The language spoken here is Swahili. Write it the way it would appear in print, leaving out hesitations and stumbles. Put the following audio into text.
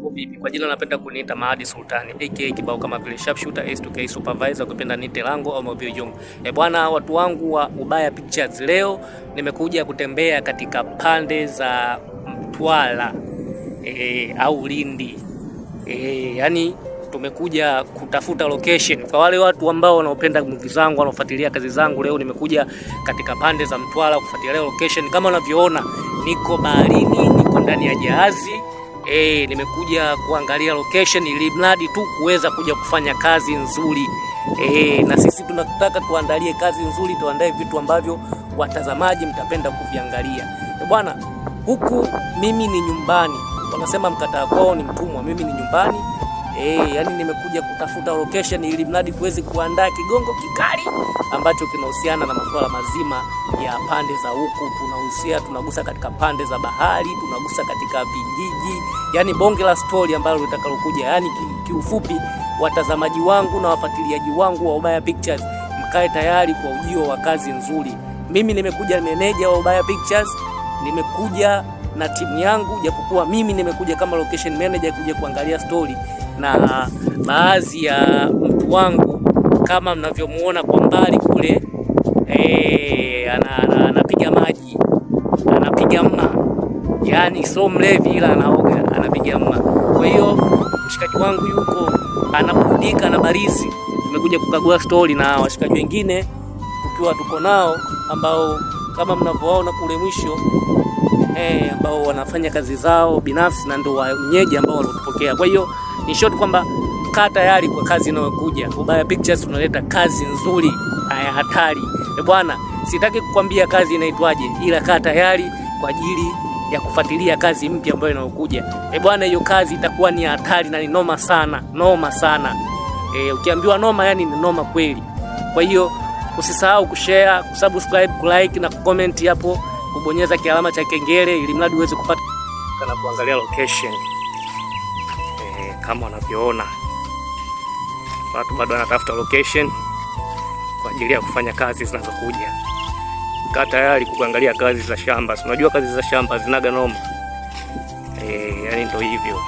Vipi? Kwa jina napenda kuniita Maadi Sultani aka kibao kama vile Sharpshooter S2K Supervisor, ukipenda nite lango au Mobile Jong. E bwana, watu wangu wa Ubaya Pictures, leo nimekuja kutembea katika pande za Mtwara au Lindi. Yani tumekuja kutafuta location kwa wale watu ambao wanaopenda movie zangu, wanaofuatilia kazi zangu. Leo nimekuja katika pande za Mtwara kufuatilia location. Kama unavyoona, niko baharini, niko ndani ya jahazi. Nimekuja kuangalia location ili mradi tu kuweza kuja kufanya kazi nzuri. Na sisi tunataka tuandalie kazi nzuri, tuandae vitu ambavyo watazamaji mtapenda kuviangalia. Bwana, huku mimi ni nyumbani. Wanasema mkataa kwao ni mtumwa, mimi ni nyumbani. Yani nimekuja kutafuta location ili mradi tuweze kuandaa kigongo kikali ambacho kinahusiana na masuala mazima ya pande za huku. Tunahusia, tunagusa katika pande za bahari, tunagusa katika vijiji, yani bonge la story ambalo litakalokuja. Yani kiufupi, watazamaji wangu na wafuatiliaji wangu wa Ubaya Pictures, mkae tayari kwa ujio wa kazi nzuri. Mimi nimekuja meneja wa Ubaya Pictures, nimekuja na timu yangu, japokuwa mimi nimekuja kama location manager kuja kuangalia story na baadhi ya mtu wangu kama mnavyomuona kwa mbali kule, anapiga maji, anapiga mma, yani sio mlevi ila anaoga, anapiga mma. Kwa hiyo mshikaji wangu yuko anaburudika na barizi. Tumekuja kukagua story na washikaji wengine tukiwa tuko nao ambao kama mnavyoona kule mwisho, ambao wanafanya kazi zao binafsi na ndio wenyeji ambao walitupokea. Kwa hiyo ni short kwamba kaa tayari kwa kazi inayokuja. Ubaya Pictures tunaleta kazi nzuri haya hatari. Bwana, sitaki kukwambia kazi inaitwaje, ila kaa tayari kwa ajili ya kufuatilia kazi mpya ambayo inayokuja. Bwana, hiyo kazi itakuwa ni hatari na ni noma sana, noma sana. Ukiambiwa noma, yani ni noma kweli. Kwa hiyo usisahau kushare, kusubscribe, kulike na kucomment hapo, kubonyeza kialama cha kengele ili mradi uweze kupata na kuangalia location. Kama unavyoona watu bado wanatafuta location kwa ajili ya kufanya kazi zinazokuja. Kaa tayari kuangalia kazi za shamba. Unajua kazi za shamba zinaga noma. Yani ndio hivyo.